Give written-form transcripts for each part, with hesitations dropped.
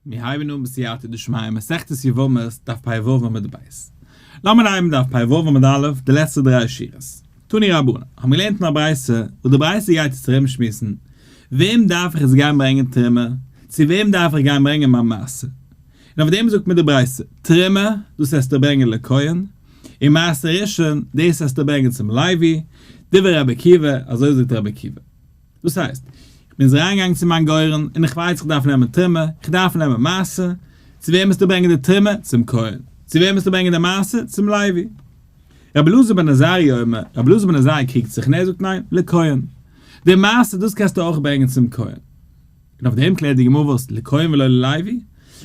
מיר הייבן אן בסייעתא דשמיא מסכת יבמות דף פ ו עמוד ב'. לאמיר הייבן דף פ ו עמוד א', די לעצטע דריי שורות. תנו רבנן, האבן מיר געלערנט אין א ברייתא, וואס די ברייתא גייט יעצט ארומשמועסן, וועם דארף איך יעצט גיין ברענגען תרומה, צו וועם דארף איך גיין ברענגען מיין מעשר. און אויף דעם זאגט מיר די ברייתא, תרומה, דאס וועסטו ברענגען לכהן, און מעשר ראשון, דאס וועסטו ברענגען צום לוי, דברי רבי עקיבא, אזוי זאגט רבי עקיבא. דאס הייסט, איך בין אריינגעגאנגען צו מיין גורן, און איך ווייס איך דארף נעמען תרומה, איך דארף נעמען מעשר, צו וועם מוזטו ברענגען די תרומה? צום כהן. צו וועם מוזטו ברענגען די מעשר? צום לוי. רבי אלעזר בן עזריה אומר, רבי אלעזר בן עזריה קריגט זיך און ער זאגט ניין, לכהן. די מעשר דאס קענסטו אויך ברענגען צום כהן. און אויף דעם קלערט די גמרא וואס, לכהן ולא ללוי?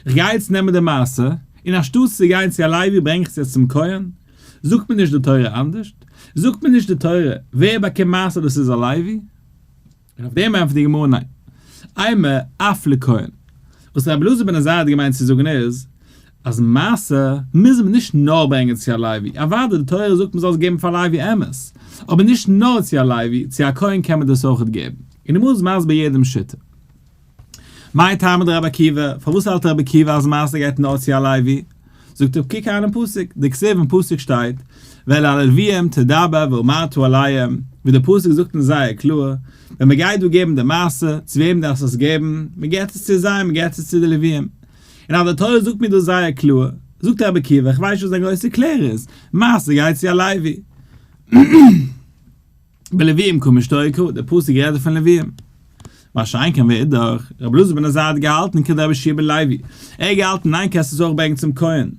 איך גיי יעצט נעמען די מעשר, און אנשטאטס צו גיין צו א לוי ברענג איך עס יעצט צום כהן? זאגט מיר נישט די תורה אנדערשט? זאגט מיר נישט די תורה ווער באקומט מעשר דאס איז א לוי? און אויף דעם ענטפערט די גמרא ניין. אימא אף לכהן. וואס רבי אלעזר בן עזריה האט געמיינט צו זאגן איז, אז מעשר מוז מען נישט נאר ברענגען צו א לוי, אוודאי די תורה זאגט מען זאל עס געבן פאר א לוי אמת, אבער נישט נאר צו א לוי, צו א כהן קען מען דאס אויכעט געבן. און די גמרא איז מסביר יעדעם שיטה. מאי טעמא דרבי עקיבא, פארוואס האלט רבי עקיבא אז מעשר גייט נאר צו א לוי? זאגט ער, קוק אריין אין פסוק, דכתיב אין פסוק שטייט, ואל הלוויים תדבר ואמרת אליהם, ווי דער פסוק זאגט אונז זייער קלאר, ווען מען גייט דא געבן די מעשר, צו וועם דארפסטו עס געבן? מען געבט עס צו זיי, מען געבט עס צו די לוויים. און אז די תורה זאגט מיר דאס זייער קלאר, זאגט רבי עקיבא, איך ווייס נישט וואס דיין גרויסע קלער איז, מעשר גייט צו א לוי. בלוויים קא משתעי קרא, דער פסוק רעדט פון לוויים. מה שאין כן ואידך, רבי אלעזר בן עזריה האט געהאלטן כדרבי יהושע בן לוי, ער האט געהאלטן ניין קענסט עס אויך ברענגען צום כהן.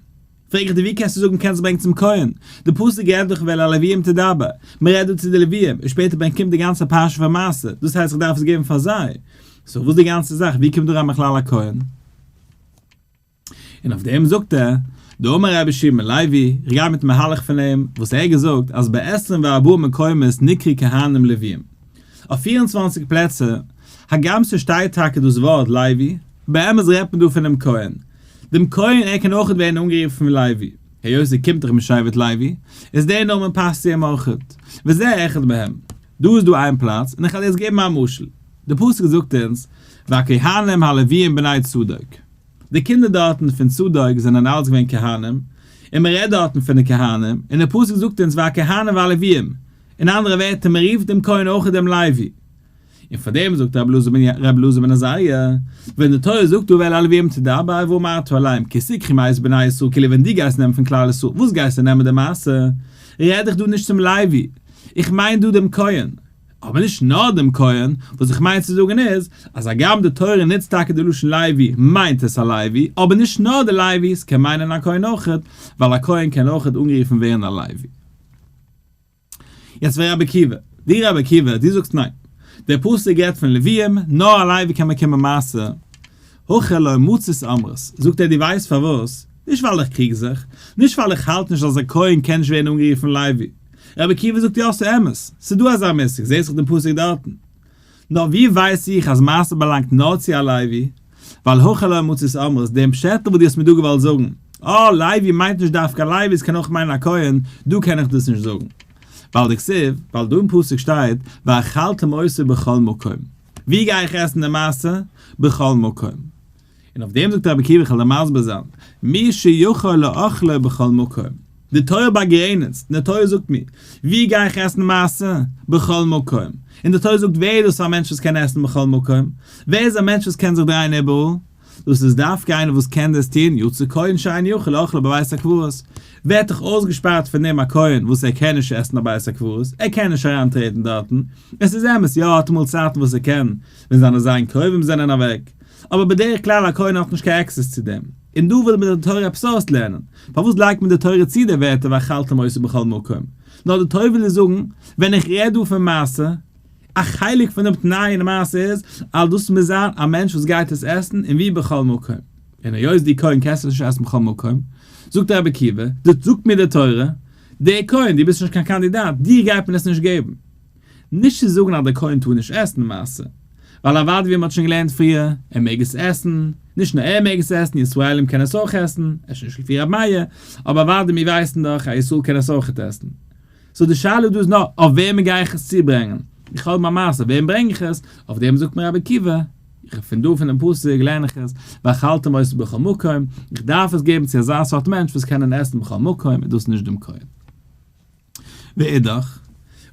פרעג איך דיר ווי קענסטו זאגן קענסט ברענגען צום כהן? די פסוק רעדט דאך ואל הלוויים תדבר, מען רעדט דא צו די לוויים, און שפעטער ברענגט קומט די גאנצע פרשה פון מעשר, דאס הייסט איך דארף עס געבן פאר זיי. so וואס די גאנצע זאך, ווי קומט דא אריין בכלל א כהן? און אויף דעם זאגט ער, דאמר רבי יהושע בן לוי, איך גיי מיטן מהלך פון אים, וואס ער האט געזאגט אז בעשרים וארבעה מקומות נקראו כהנים לוויים, אויף 24 פלעצער, הגם ס'שטייט טאקע דאס ווארט לוי, באמת רעדט מען דא פונעם כהן, דעם כהן ער קען אויכעט ווערן אנגערופן לוי, היות ער קומט דאך משבט לוי, איז דער נאמען פאסט צו אים אויכעט, וזה אחד מהם. דא איז דא איין פלאץ, און איך וועל יעצט געבן א משל. דער פסוק זאגט אונז, והכהנים הלוויים בני צדוק. די קינדער דארטן פון צדוק זענען אלץ געווען כהנים, און מען רעדט דארטן פון די כהנים, און דער פסוק זאגט אונז והכהנים והלוויים, אין אנדערע ווערטער מען רופט דעם כהן אויך דעם לוי. און פאר דעם זאגט רבי אלעזר בן עזריה, ווען די תורה זאגט דא ואל הלוויים תדבר ואמרת אליהם כי תקחו מאת בני ישראל כאילו ווען דו גייסט נעמען פון כלל ישראל וואס גייסטו נעמען די מעשר, רעד איך דא נישט צום לוי, איך מיין דא דעם כהן. אבער נישט נאר דעם כהן, וואס איך מיין צו זאגן איז, אז הגם די תורה נוצט טאקע די לשון לוי, מיינט עס א לוי, אבער נישט נאר די לוי, ס'קען מיינען א כהן אויכעט, ווייל א כהן קען אויכעט אנגערופן ווערן א לוי. יעצט פאר רבי עקיבא, דו רבי עקיבא, דו זאגסט ניין, דער פסוק רעדט פון לוויים, נאר א לוי קען באקומען מעשר, הכא לא מצית אמרת, זאגט ער דו ווייסט פארוואס, נישט ווייל איך קריג זיך, נישט ווייל איך האלט נישט אז א כהן קען נישט ווערן אנגערופן לוי, רבי עקיבא זאגט יא ס'איז אמת, ס'איז דא אזא מושג, זעהסט דאך דעם פסוק דארטן. נאר ווי ווייס איך אז מעשר באלאנגט נאר צו א לוי? ווייל הכא לא מצית אמרת, דעם פשעטל וואס דו האסט מיר דא געוואלט זאגן, אה, לוי מיינט נישט דווקא א לוי, עס קען אויך מיינען א כהן, דא קען איך דאס נישט זאגן. ווייל דכתיב, ווייל דא אין פסוק שטייט, ואכלתם אותו בכל מקום. ווי גיי איך עסן די מעשר? בכל מקום. און אויף דעם זאגט רבי עקיבא איך וועל דיר מסביר זיין, מי שיכול לאכלו בכל מקום, די תורה באגרעניצט, און די תורה זאגט מיר, ווי גיי איך עסן מעשר? בכל מקום, און די תורה זאגט ווער איז דאס א מענטש וואס קען עסן בכל מקום? ווער איז א מענטש וואס קען זיך דרייען איבעראל? דאס איז דווקא איינער וואס קען דאס טון, יצא כהן שאין יכול לאכלו בבית הקברות, ווערט דאך אויסגעשפארט פון דעם א כהן וואס ער קען נישט עסן בבית הקברות, ער קען נישט אריינטרעטן דארטן, עס איז אמת יא ער האט אמאל צייטן וואס ער קען, ווען זיינע זיין קרובים זענען אוועק, אבער בדרך כלל א כהן האט נישט קיין access צו דעם, און דא וויל מיר די תורה עפעס אויסלערנען, פארוואס לייגט מען די תורה צו די ווערטער ואכלתם אותו בכל מקום, נאר די תורה וויל דיר זאגן, ווען איך רעד דא פון מעשר, א חלק פון דעם תנאי אין מעשר איז, אז דאס מוז זיין א מענטש וואס גייט עס עסן, און ווי בכל מקום. און היות די כהן קענסט עס נישט עסן בכל מקום, זאגט רבי עקיבא, דאס זאגט מיר די תורה, דער כהן, דו ביסט נישט קיין קאנדידאט, דיר גייט מען עס נישט געבן. נישט צו זאגן אז דער כהן טאר נישט עסן מעשר, ווייל אוודאי ווי מען האט שוין געלערנט פריער, ער מעג עס עסן, נישט נאר ער מעג עס עסן, ישראלים קענען עס אויך עסן, אפשר נישט לפי רבי מאיר, אבער אוודאי מיר ווייסן דאך אז ישראל קען עס אויכעט עסן. so די שאלה דא איז נאר אויף וועמען גיי איך עס צוברענגען? איך האב מיין מעשר, וועם ברענג איך עס? אויף דעם זאגט מיר רבי עקיבא. איך פון דא פון דעם פסוק לערן איך עס, ואכלתם אותו בכל מקום, איך דארף עס געבן צו אזא סארט מענטש וואס קענען עסן בכל מקום, און דאס נישט דעם כהן. ואידך,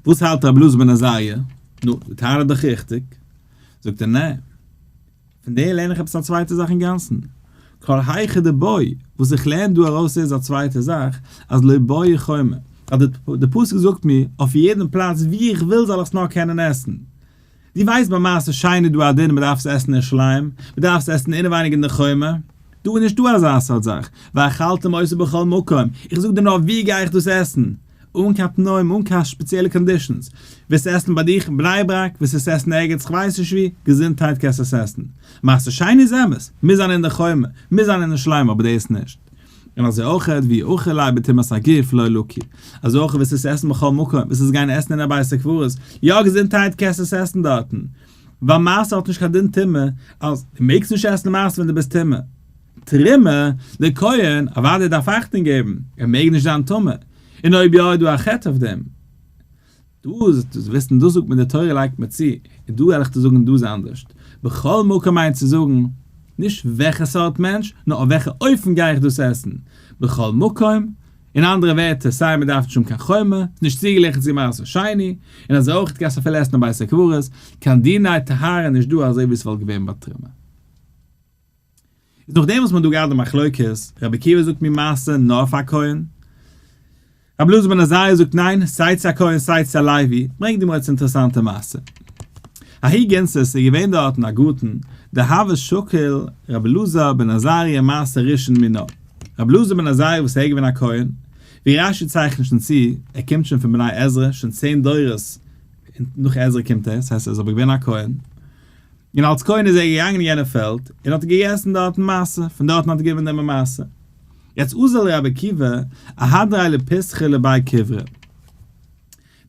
וואס האלט רבי אלעזר בן עזריה? נו, די טענה איז דאך ריכטיג. זאגט ער, נע. פון דער לערן איך עפעס א צווייטע זאך אינגאנצן. כל היכא דבעי, וואס איך לערן דא ארויס איז א צווייטע זאך, אז לא בעי חומה. אז די פסוק זאגט מיר, אויף יעדן פלאץ וואו איך וויל זאל איך עס נאר קענען עסן. דו ווייסט ביי מעשר שני איז דא א דין מ'דארף עס עסן אין ירושלים, מ'דארף עס עסן אינעווייניג אין די חומה, דא איז נישטא אזא סארט זאך, ואכלתם אותו בכל מקום, איך זאג דיר נאר וואו גיי איך דאס עסן, אן קיין תנאים אן קיין ספעציעלע conditions, ווילסט עסן ביי דיך אין בני ברק, ווילסט עס עסן ערגעץ כ'ווייס נישט וואו, געזונטהייט קענסט עס עסן. מעשר שני איז אמת, מוז זיין אין די חומה, מוז זיין אין ירושלים אבער דאס נישט. און אזוי אויך ואי אכיל ליה בטומאת הגוף לא לקי, אזוי אויך וועסט עס עסן בכל מקום, וועסט עס גיין עסן אין א בית הקברות, יא געזונטהייט קענסט עס עסן דארטן, ווייל מעשר האט נישט קיין דין טומאה, אז דו מעגסט נישט עסן מעשר ווען דו ביסט טמא. תרומה, דער כהן, אוודאי דארף אכטונג געבן, ער מעג נישט זיין טמא, און אויב יא איז דא א חטא אויף דעם. דא זאלסטו וויסן דאס זאגט מיר די תורה לייגט מיר צו, און דא וועל איך דיר זאגן דא איז אנדערשט, בכל מקום מיינט צו זאגן, נישט וועלכע סארט מענטש, נאר אויף וועלכע אופן גיי איך דאס עסן, בכל מקום, אין אנדערע ווערטער סיי מען דארף נישט האבן קיין חומה, ס'איז נישט צוגעגליכן צו מעשר שני, און אזוי אויך קענסטו אפילו עסן אין בית הקברות, קיין דיני טהרה נישט דא אזוי ווי ס'וואלט געווען ביי תרומה. איז נאכדעם וואס מען האט דא געהאט די מחלוקת, רבי עקיבא זאגט מיר מעשר נאר פאר כהן, רבי אלעזר בן עזריה זאגט ניין, סיי צו א כהן סיי צו א לוי, ברענגט די גמרא צו אינטערעסאנטע מעשה. ההיא גינתא ס'איז געווען דארטן א גארטן, דהוה שקיל רבי אלעזר בן עזריה מעשר ראשון מינה, רבי אלעזר בן עזריה וואס ער איז געווען א כהן, ווי רש"י צייכנט שוין צו, ער קומט שוין פון בני עזרא, שוין צען דורות נאך עזרא קומט ער, ס'הייסט ער איז אבער געווען א כהן, און אלס כהן איז ער געגאנגען אין יענע פעלד, און האט געגעסן דארטן מעשר, פון דארטן האט ער געווען נעמען מעשר. יעצט אזל רבי עקיבא, אהדריה לפיתחא לבי קברי.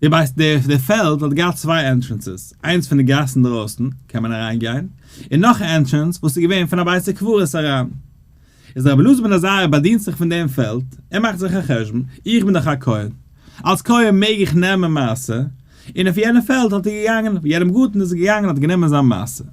די בית די פעלד האט געהאט צוויי entrances, איינס פון די גאס אינדרויסן קען מען אריין גיין, און נאך א entrance וואס איז געווען פון א בית הקברות אריין. איז רבי אלעזר בן עזריה באדינט זיך פון דעם פעלד, ער מאכט זיך א חשבון, איך בין דאך א כהן, אלס כהן מעג איך נעמען מעשר, און אויף יענע פעלד האט ער געגאנגען, אויף יענעם גארטן איז ער געגאנגען האט גענומען זיין מעשר.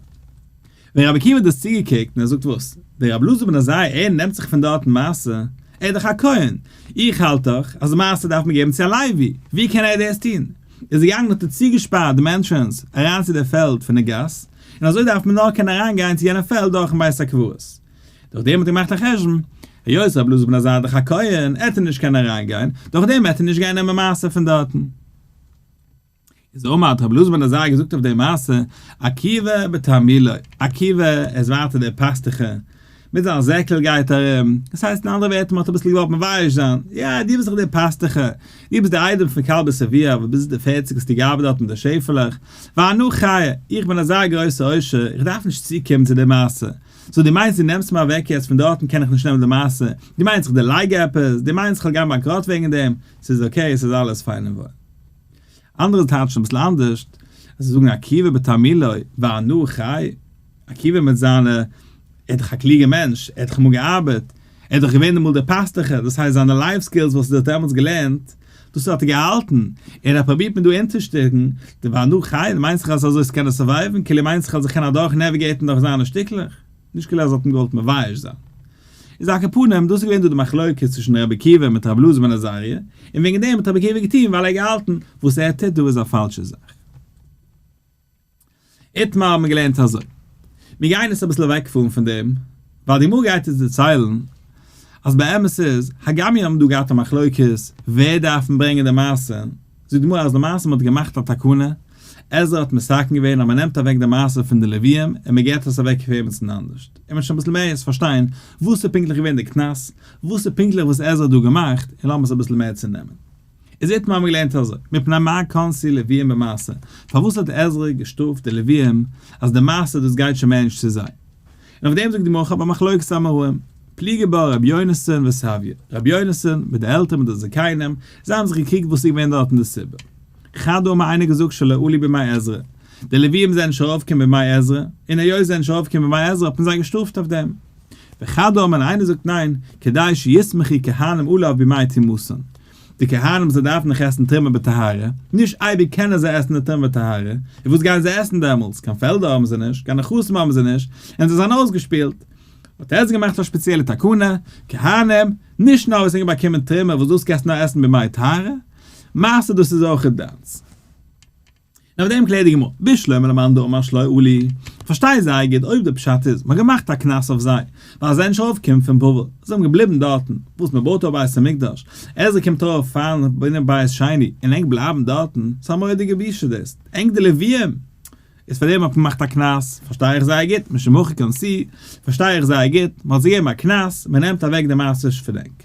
ווען רבי עקיבא האט דאס צוגעקוקט און ער זאגט וואס? דער רבי אלעזר בן עזריה ער נעמט זיך פון דארטן מעשר, ער איז דאך א כהן, איך האלט דאך אז מעשר דארף מען געבן צו א לוי, ווי קען ער דאס טון? איז ער געגאנגען האט ער צוגעשפארט דעם entrance אריין צו דער פעלד פון די גאס, און אזוי דארף מען נאר קענען אריין גיין צו יענע פעלד דורכן בית הקברות. דורך דעם האט ער געמאכט א חשבון, היות רבי אלעזר בן עזריה איז דאך א כהן, עט ער נישט קענען אריין גיין, דורך דעם עט ער נישט גיין נעמען מעשר פון דארטן. איז אמר האט רבי אלעזר בן עזריה געזאגט אויף די מעשה, עקיבא בתרמילו, עקיבא ער איז ווייטער דער פאסטוכער, מיט זיין זעקל גייט ארום, דאס הייסט אין אנדערע ווערטער מען האט אביסל געוואלט מבייש זיין, יא דו ביסט דאך דער פאסטוכער, דו ביסט דער איידעם פון כלבא שבוע, וואס ביז די פערציג האסטו געארבעט דארט מיט די שעפעלעך, ואנא חיי, איך בין אזא גרויסע עושר, איך דארף נישט צוקומען צו די מעשר, so דו מיינסט דו נעמסט מיר אוועק יעצט פון דארטן קען איך נישט נעמען די מעשר, דו מיינסט איך דערלייג עפעס, דו מיינסט איך וועל גיין באנקראט וועגן דעם, ס'איז okay ס'איז אלעס פיין און וואויל. אנדערע טייטשן אביסל אנדערשט, אז זיי זאגן עקיבא בתרמילו ואנא חי, עקיבא מיט זיינע, ער איז דאך א קלוגער מענטש, ער האט דאך אמאל געארבעט, ער איז דאך געווען אמאל דער פאסטוכער, דאס הייסט זיינע life skills וואס ער האט דעמאלטס געלערנט, דאס האט ער געהאלטן, און ער פרובירט מיר דא אונטערשטיקן, די ואנא חי, דו מיינסט זיך אז אזוי ס'קען ער survive ן, כאילו מיינסט זיך אז איך קען אדורך navigate ן דורך זיינע שטיקלעך? נישט כאילו אז ער האט אים געוואלט מבייש זיין. איז על כל פנים, דאס איז געווען דא די מחלוקת צווישן רבי עקיבא מיט רבי אלעזר בן עזריה, און וועגן דעם האט רבי עקיבא געטון ווייל ער האט געהאלטן וואס ער טוט דא איז א פאלשע זאך. איתמר האט מען געלערנט אזוי. מיר גייען יעצט אביסל אוועקפארן פון דעם, ווייל די גמרא גייט אונז דערציילן אז באמת איז, הגם מיר האבן דא געהאט א מחלוקת ווער דארף ברענגען די מעשר, זאגט די גמרא אז למעשה מען האט געמאכט א תקנה, עזרא האט מתקן געווען אז מען נעמט אוועק די מעשר פון די לוויים און מען געבט עס אוועק פאר עמיצן אנדערשט, און מען שוין אביסל מער יעצט פארשטיין וואס איז פונקטליך געווען די קנס, וואס איז פונקטליך וואס עזרא האט דא געמאכט, און לאמיר עס אביסל מער צונעמען. איז איתמר האבן געלערנט אזוי, מפני מה קנסו לוויים במעשר, פארוואס האט עזרא געשטראפט די לוויים אז די מעשר דאס גייט שוין מער נישט צו זיי? און אויף דעם זאגט די גמרא כ'האב א מחלוקת אמוראים, פליגי בה רבי יונתן וסביא, רבי יונתן מיט די עלטערן מיט די זקנים, זיי האבן זיך געקריגט וואס איז געווען דארטן די סיבה. חד אמר איינער געזאגט שלא עלו בימי עזרא, די לוויים זענען נישט ארויפגעקומען בימי עזרא, און היות זיי זענען נישט ארויפגעקומען בימי עזרא האט מען זיי געשטראפט אויף דעם. וחד אמר און איינער זאגט ניין, כדי שיסמכו כהנים עליו בימי טומאתן. די כהנים זיי דארפן דאך עסן תרומה בטהרה, נישט אייביג קענען זיי עסן די תרומה בטהרה, און וואס גייען זיי עסן דעמאלטס, קיין פעלדער האבן זיי נישט, קיין נכסים האבן זיי נישט, און זיי זענען אויסגעשפילט. האט עזרא געמאכט א שפעציעלע תקנה, כהנים, נישט נאר וואס ענק באקומען תרומה וואס דאס קענסטו נאר עסן בימי טהרה, מעשר דאס איז אויכעט דיינס. און אויף דעם קלערט די גמרא, בשלמא למאן דאמר שלא עלו, כ'פארשטיי זייער גוט אויב די פשט איז מ'האט געמאכט א קנס אויף זיי ווייל זיי זענען נישט ארויפגעקומען פון בבל, זיי זענען געבליבן דארטן, וואס מ'בויט אויף בית המקדש, עזרא קומט ארויף פארן בנין בית שני און ענק בלייבן דארטן, ס'איז א מורא'דיגע בושה דאס, ענק די לוויים! איז פאר דעם האט מען געמאכט א קנס, פארשטיי איך זייער גוט, משום הכי קנסו, פארשטיי איך זייער גוט, מ'האט זיי געגעבן א קנס, מ'נעמט אוועק די מעשר פון ענק.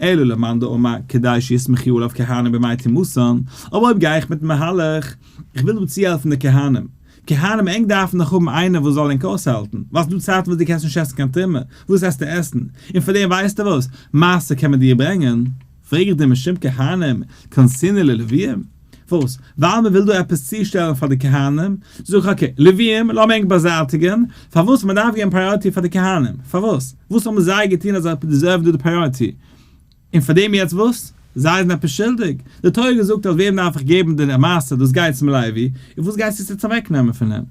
אלא למאן דאמר כדי שיסמכו עליו כהנים בימי טומאתן, אבער אויב גיי איך מיטן מהלך, איך וויל דא צוהעלפן די כהנים, כהנים ענק דארפן דאך האבן איינער וואס זאל ענק אויסהאלטן, ווייל ס'דא צייטן וואס דו קענסט נישט עסן קיין תרומה, וואס עסטו עסן? און פאר דעם ווייסטו וואס, מעשר קען מען דיר ברענגען, פרעג איך דיר משום כהנים קנסינהו ללוויים? וואס? ווייל מען וויל דא עפעס צושטעלן פאר די כהנים? זאג איך okay, לוויים לאמיר ענק באזייטיגן, פארוואס מען דארף געבן priority פאר די כהנים? פארוואס? וואס האבן זיי געטון אז זיי deserve ן דא די priority? און פאר דעם יעצט וואס? זיי זענען עפעס שולדיג? די תורה האט געזאגט אז וועם דארף איך געבן די מעשר דאס גייט צום לוי, און וואס גייסטו עס יעצט אוועקנעמען פון אים?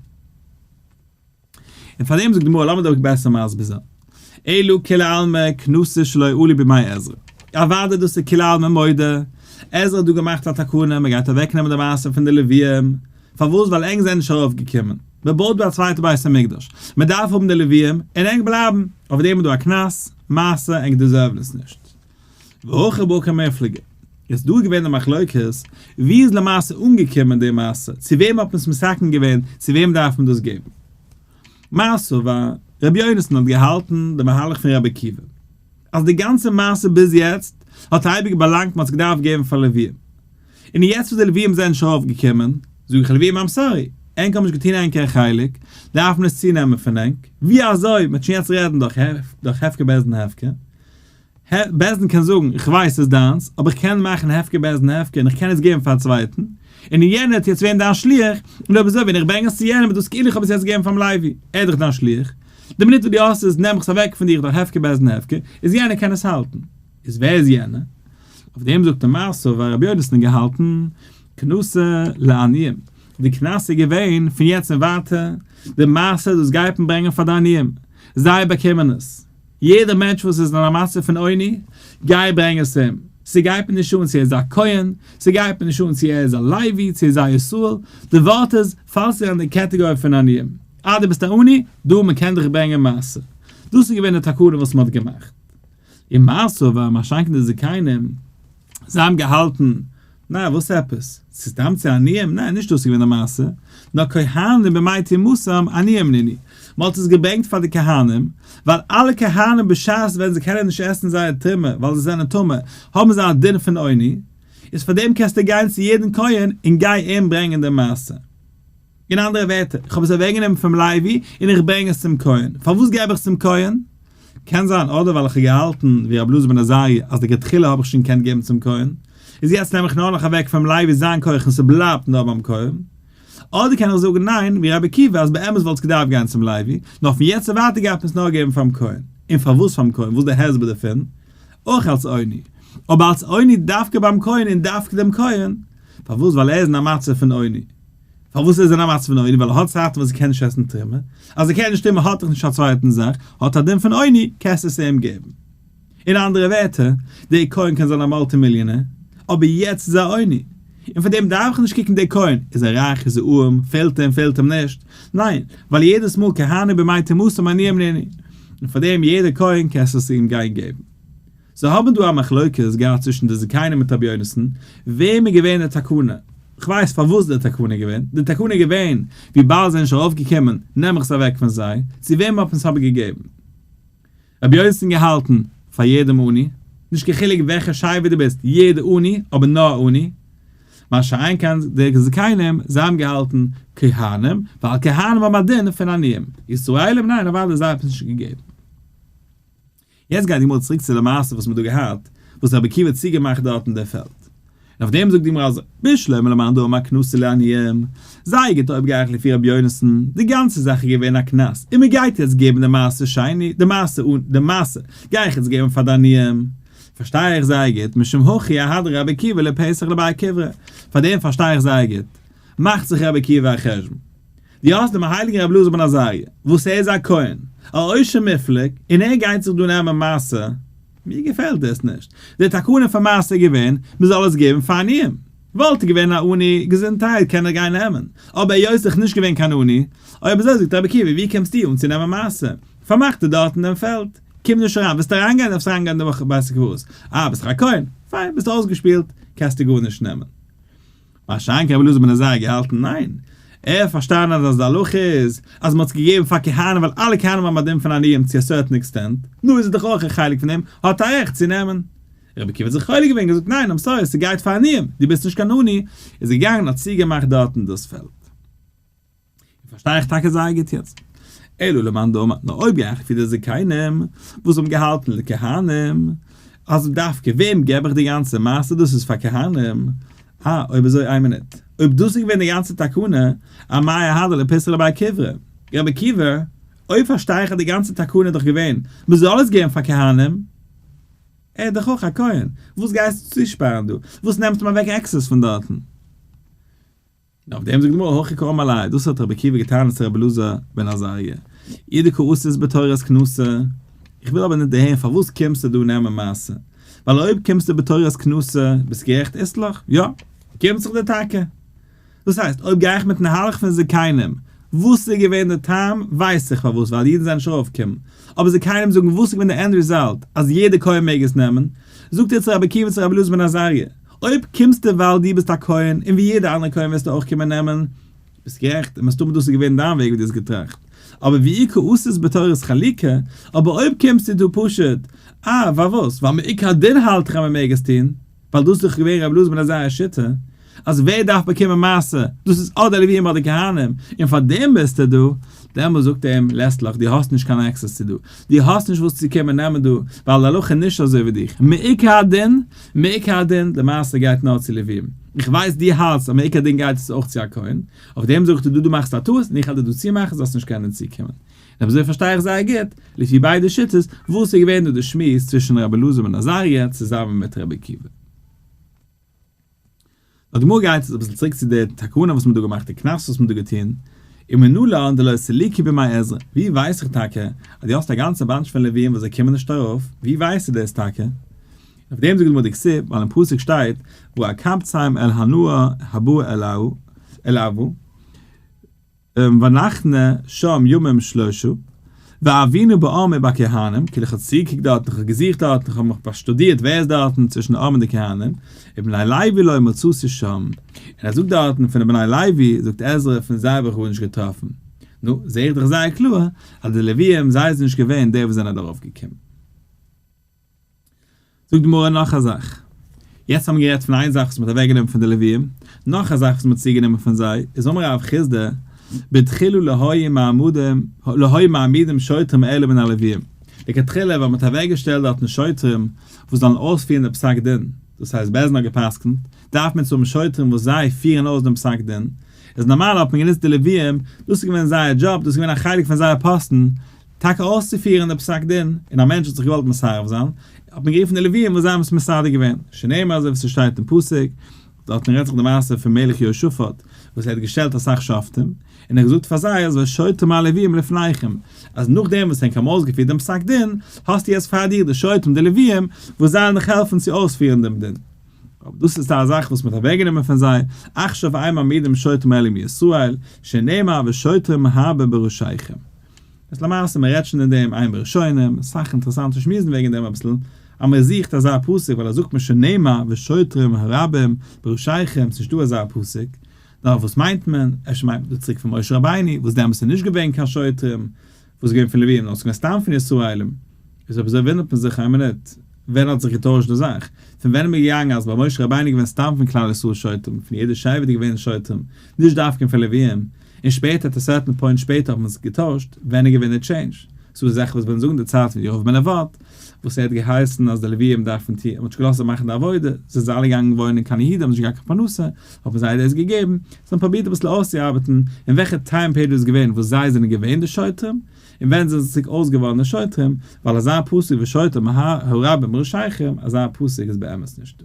און פאר דעם זאגט די גמרא לאמיר דא בעסער מסביר זיין, אלא כולי עלמא קנסא שלא עלו בימי עזרא, אוודאי דאס איז כולי עלמא מודה, עזרא האט דא געמאכט א תקנה מען גייט אוועק נעמען די מעשר פון די לוויים, פארוואס ווייל ענק זענען נישט ארויף געקומען, מען בויט דא א צווייטע בית המקדש, מען דארף האבן די לוויים, און ענק בלייבן, אויף דעם איז דא א קנס, מעשר ענק deserve ן עס נישט. והכא בהא קמיפלגי. איז דא געווען די מחלוקת, ווי איז למעשה אנגעקומען די מעשר, צו וועם האט מען עס מתקן געווען, צו וועם דארף מען דאס געבן. מר סבר, רבי יונתן האט געהאלטן די מהלך פון רבי עקיבא, אז די גאנצע מעשר ביז יעצט האט אייביג באלאנגט מען האט עס געדארפט געבן פאר לוויים, און יעצט וואס די לוויים זענען נישט ארויף געקומען, זאג איך לוויים I'm sorry, ענק האבן נישט געטון ענקער חלק, דארף מען עס צונעמען פון ענק, ווי אזוי, מען וועט שוין יעצט רעדן דורך הפקר בית דין הפקר. בית דין קען זאגן, איך ווייס ס'איז דיינס, אבער איך קען מאכן הפקר בית דין הפקר און איך קען עס געבן פאר א צווייטן, און יענער וועט יעצט ווערן דיין שליח, און אויב אזוי ווען איך ברענג עס צו יענעם איז דאס כאילו איך האב עס יעצט געגעבן פאר'ן לוי, ער איז דאך דיין שליח. די מינוט וואס דו האסט עס נעם איך עס אוועק פון דיר דורך הפקר בית דין הפקר, איז יענער קען עס האלטן. איז ווער איז יענער? אויף דעם זאגט דער מר סבר רבי יונתן געהאלטן, קנסא לעניים, די קנס איז געווען פון יעצט און ווייטער, די מעשר דאס גייט מען ברענגען פאר די עניים, זיי באקומען עס. יעדער מענטש וואס איז אין א מצב פון עוני, גיי ברענג עס אים. ס'גייט מיר נישט אן צו ער איז א כהן, ס'גייט מיר נישט אן צו ער איז א לוי, צו ער איז א ישראל, די ווארט איז, פאלסט אין די קעטעגארי פון עניים. אה דו ביסט א עני? דא מ'קען דיך ברענגען מעשר. דאס איז געווען די תקנה וואס מ'האט געמאכט. און מעשר וואר מה שאין כן די זקנים, זיי האבן געהאלטן, ניין וואס עפעס? ס'איז סתם צו עניים? ניין נישט דאס איז געווען די מעשה, נאר כהנים בימי טומאתם עניים נינהו, מען האט עס געברענגט פאר די כהנים, ווייל אלע כהנים בשעת ווען זיי קענען נישט עסן זייער תרומה ווייל זיי זענען טמא, האבן זיי א דין פון עוני, איז פאר דעם קענסטו גיין צו יעדן כהן און גיי אים ברענגען די מעשר. אין אנדערע ווערטער, איך האב עס אוועקגענומען פונעם לוי און איך ברענג עס צום כהן. פארוואס געב איך עס צום כהן? קען זיין אדער ווייל איך האב געהאלטן ווי רבי אלעזר בן עזריה אז לכתחילה האב איך שוין געקענט געבן צום כהן, איז יעצט נעם איך נאר נאך אוועק פונעם לוי זיין כח און ס'בלייבט נאר ביים כהן. אדער קען איך זאגן ניין, ווי רבי עקיבא אז באמת וואלט עס געדארפט גיין צום לוי, נאר פון יעצט און ווייטער גייט מען עס נאר געבן פאר'ן כהן. און פארוואס פאר'ן כהן? וואס איז דער הסבר דערפון? אויך אלס עוני. אבער אלס עוני דווקא ביים כהן און דווקא דעם כהן. פארוואס? ווייל ער איז אין א מצב פון עוני. פארוואס איז ער אין א מצב פון עוני? ווייל ער האט צייטן וואס ער קען נישט עסן תרומה, אז ער קען נישט תרומה האט ער נישט א צווייטן זאך, האט א דין פון עוני, קענסט עס אים געבן. אין אנדערע ווערטער, דער כהן קען זיין א multi מיליאנער, אבער יעצט איז ער עוני. און פאר דעם דארף איך נישט קוקן דער כהן, איז ער רייך, איז ער ארעם, פעלט אים, פעלט אים נישט. ניין, ווייל יעדעס מאל כהנים בימי טומאתם עניים נינהו. און פאר דעם יעדער כהן קענסט עס אים גיין געבן. זיי האבן דא א מחלוקת געהאט צווישן די זקנים מיט רבי יונתן, וועם איז געווען די תקנה? כ'ווייס פארוואס די תקנה איז געווען, די תקנה איז געווען וויבאלד זיי זענען נישט ארויפגעקומען נעם איך עס אוועק פון זיי, צו וועם האט מען עס אבער געגעבן? רבי יונתן געהאלטן פאר יעדעם עני, נישט קיין חילוק וועלכע שבט דו ביסט, יעדע עני, אבער נאר עני. מה שאין כן די זקנים, זיי האבן געהאלטן כהנים, ווייל כהנים האבן א דין פון עניים, ישראלים ניין אוודאי זיי האט מען עס נישט געגעבן. יעצט גייט די גמרא צוריק צו די מעשה וואס מען האט דא געהאט, וואס רבי עקיבא האט צוגעמאכט דארט אין די פעלד. און אויף דעם זאגט די גמרא אזוי, בשלמא למאן דאמר קנסא לעניים, זייער גוט אויב גיי איך לפי רבי יונתן, די גאנצע זאך איז געווען א קנס, און מען גייט יעצט געבן די מעשר שני, די מעשר אן, די מעשר גיי איך יעצט געבן פאר די עניים. פארשטיי איך זייער גוט, משום הכי אהדר רבי עקיבא לפתח לבי כברה, פאר דעם פארשטיי איך זייער גוט, מאכט זיך רבי עקיבא א חשבון. דו האסט דעם הייליגן רבי אלעזר בן עזריה, וואס ער איז א כהן, א עושר מופלג, און ער גייט זיך דא נעמען מעשר, מיר געפעלט דאס נישט. די תקנה פון מעשר איז געווען, מען זאל עס געבן פאר עניים. וואלט ער געווען א עני, געזונטהייט קען ער גיין נעמען. אבער היות ער איז נישט געווען קיין עני, אויב אזוי זאגט רבי עקיבא ווי קומסטו אן צו נעמען מעשר? פארמאך דיר דארטן דעם פעלד. קום נישט אריין, ווילסט אריינגיין דארפסט אריינגיין דורך בית הקברות. אה, ביסט דאך א כהן. פיין, ביסט אויסגעשפילט, קענסטו גארנישט נעמען. מה שאין כן רבי אלעזר בן עזריה געהאלטן ניין, ער האט פארשטאנען אז די הלכה איז אז מען האט עס געגעבן פאר כהנים ווייל אלע כהנים האבן א דין פון עניים צו א certain extent, נו איז ער דאך אויך א חלק פון דעם, האט א רעכט צו נעמען. רבי עקיבא האט זיך חולק געווען און געזאגט ניין I'm sorry ס'גייט פאר עניים, דו ביסט נישט קיין עני, איז ער געגאנגען און האט צוגעמאכט דארטן דאס פעלד. און פארשטיי איך טאקע זייער גוט יעצט. אלא למאן דאמר, נאר אויב גיי איך לפי די זקנים וואס האבן געהאלטן לכהנים, אז דווקא וועם געב איך די גאנצע מעשה דאס איז פאר כהנים, אה אויב אזוי איין מינוט, אויב דאס איז געווען די גאנצע תקנה, אמאי אהדר לפיתחא לבי כברה, רבי עקיבא, אויב פארשטיי איך אז די גאנצע תקנה איז דאך געווען מען זאל עס געבן פאר כהנים, ער איז דאך אויך א כהן, וואס גייסטו צושפארן דא, וואס נעמסטו אים אוועק access פון דארטן? און אויף דעם זאגט די גמרא הכי קאמר ליה, דאס האט רבי עקיבא געטענה'ט צו רבי אלעזר בן עזריה, אי דקא אתית בתורת קנסא, איך וויל אבער ניט דערהערן פארוואס קומסטו דא נעמען מעשר, ווייל אויב קומסטו בתורת קנסא ביסט גערעכט אית לך, יא, קומט זיך דיר טאקע. דאס הייסט, אויב גיי איך מיטן הלך פון זקנים, וואס איז געווען די טעם, ווייס איך פארוואס, ווייל אידן זענען נישט ארויפגעקומען, אבער זקנים זאגן וואס איז געווען די end result, אז יעדער כהן מעג עס נעמען, זאגט ער צו רבי עקיבא צו רבי אלעזר בן עזריה, אויב קומסטו ווייל דו ביסט א כהן און ווי יעדער אנדערע כהן וועסטו אויך קומען נעמען, ביסט גערעכט, און מסתמא דאס איז געווען דיין וועג ווי דו האסט געטראכט, אבער ואי קאתית בתורת חלוקה, אבער אויב קומסטו דא פשוט, אה, פארוואס? ווייל מעיקר הדין האלט איך אז מען מעג עס טון, ווייל דאס איז דאך געווען רבי אלעזר בן עזריה'ס שיטה, אז ווער דארף באקומען מעשר, דאס איז אדער לוויים אדער כהנים, און פאר דעם ביסטו דא, דעמאלס זאגט ער אים, לית לך, דו האסט נישט קיין access צו דא, דו האסט נישט וואס צו קומען נעמען דא, ווייל די הלכה איז נישט אזוי ווי דיך, מעיקר הדין, מעיקר הדין, די מעשר גייט נאר צו לוויים, איך ווייס דו האלטסט אז מעיקר הדין גייט עס אויך צו א כהן, אויף דעם זאג איך דיר דא דו מאכסט א טעות און איך וועל דיר דא צומאכן זאלסט נישט קענען צוקומען. און אזוי פארשטיי איך זייער גוט, לפי ביידע שיטות, וואס איז געווען דא די שמועס צווישן רבי אלעזר בן עזריה צוזאמען מיט רבי עקיבא. נאר די גמרא גייט יעצט אביסל צוריק צו די תקנה וואס מען האט דא געמאכט, די קנס וואס מען האט דא געטון, ומנלן דלא סליקו בימי עזרא, ווי ווייס איך טאקע אז דו האסט א גאנצע bunch פון לוויים וואס זיי קומען נישט ארויף, ווי ווייסטו דאס טאקע? אויף דעם זאגט די גמרא דכתיב, ווייל אין פסוק שטייט ואקבצם אל הנהר הבא אל עהוה, ונחנה שם ימים שלשה, ואהבינו בעם ובכהנים, כאילו איך האב צוגעקוקט דארטן, איך האב געזוכט דארטן, איך האב מיך באשטודירט ווער איז דארטן צווישן די עם און די כהנים, ובני לוי לא מצאתי שם, און ער זאגט דארטן פון די בני לוי, זאגט עזרא, פון זיי האב איך גארנישט געטראפן. נו, זע איך דאך זייער קלאר, אז די לוויים, זיי זענען נישט געווען די וואס זענען דערויף געקומען. זאגט די גמרא נאך א זאך, יעצט האבן מיר גערעדט פון איין זאך וואס מען האט אוועקגענומען פון די לוויים, נאך א זאך וואס מען האט צוגענומען פון זיי, איז אמר רב חסדא, בתחילה לא היו מעמדים לא היו מעמידים שוטרים אלא מן הלוויים, לכתחילה ווען מען האט אוועקגעשטעלט דארטן שוטרים וואס זאלן אויספירן די פסק דין, דאס הייסט בית דין האט גע'פסק'נט, דארף מען צו האבן שוטרים וואס זיי פירן אויס דעם פסק דין, איז נארמאל האט מען גענוצט די לוויים, דאס איז געווען זייער דזשאב, דאס איז געווען א חלק פון זייער פאסטן, טאקע אויסצופירן די פסק דין, און א מענטש האט זיך געוואלט מסרב זיין, האט מען גערופן די לוויים וואס זיי האבן עס מסדר געווען, שנאמר אזוי ווי ס'שטייט אין פסוק, דארטן רעדט זיך די מעשה פון מלך יהושפט, וואס ער האט געשטעלט אסאך שופטים, און ער האט געזאגט פאר זיי אז והשוטרים הלוויים לפניכם, אז נאכדעם וואס ענק האבן אויסגעפירט דעם פסק דין, האסטו יעצט פאר דיר די שוטרים די לוויים, וואס זיי וועלן דיך העלפן צו אויספירן דעם דין. אבער דאס איז א זאך וואס מען האט אוועקגענומען פון זיי, עכשיו אין מעמידים שוטרים אלא מישראל, שנאמר ושוטרים הרבה בראשיכם. איז למעשה מען רעדט שוין אין דעם עיין בראשונים, אסאך אינטערעסאנטע שמועסן וועגן דעם אביסל, אז מען זוכט אזא פסוק ווייל ער זאגט משנאמר ושוטרים הרבים בראשיכם, ס'נישט דא אזא פסוק, נאר וואס מיינט מען, אפשר מיינט מען דא צוריק פון משה רבינו וואס דעמאלטס איז נישט געווען קיין שוטרים, וואס איז געווען פון לוויים נאר ס'איז געווען סתם פון ישראלים, איז אויב אזוי וואונדערט מען זיך איין מינוט, ווען האט זיך געטוישט די זאך? פון ווען איז מען געגאנגען אז ביי משה רבינו איז געווען סתם פון כלל ישראל שוטרים, פון יעדע שבט איז געווען שוטרים, נישט דווקא פון לוויים, און שפעטער at a certain point שפעטער האט מען עס געטוישט, ווען איז געווען די change? ס'איז א זאך וואס ווען זאגן די צייט פון ירבעם בן נבט, וואס ער האט געהייסן אז די לוויים דארפן טוהן, מ'האט נישט געלאזט זיי מאכן די עבודה, זענען זיי אלע געגאנגען וואוינען קיין יהודה, האבן נישט געהאט קיין פרנסה, האט מען זיי דאס געגעבן, זיי האבן פרובירט אביסל אויסצוארבעטן אין וועלכע time period איז געווען וואס זיי זענען געווען די שוטרים. און ווען זענען זיי צוריק אויסגעווארן די שוטרים, ווייל אזא פסוק ושוטרים הרבים בראשיכם, אזא פסוק איז באמת נישטא.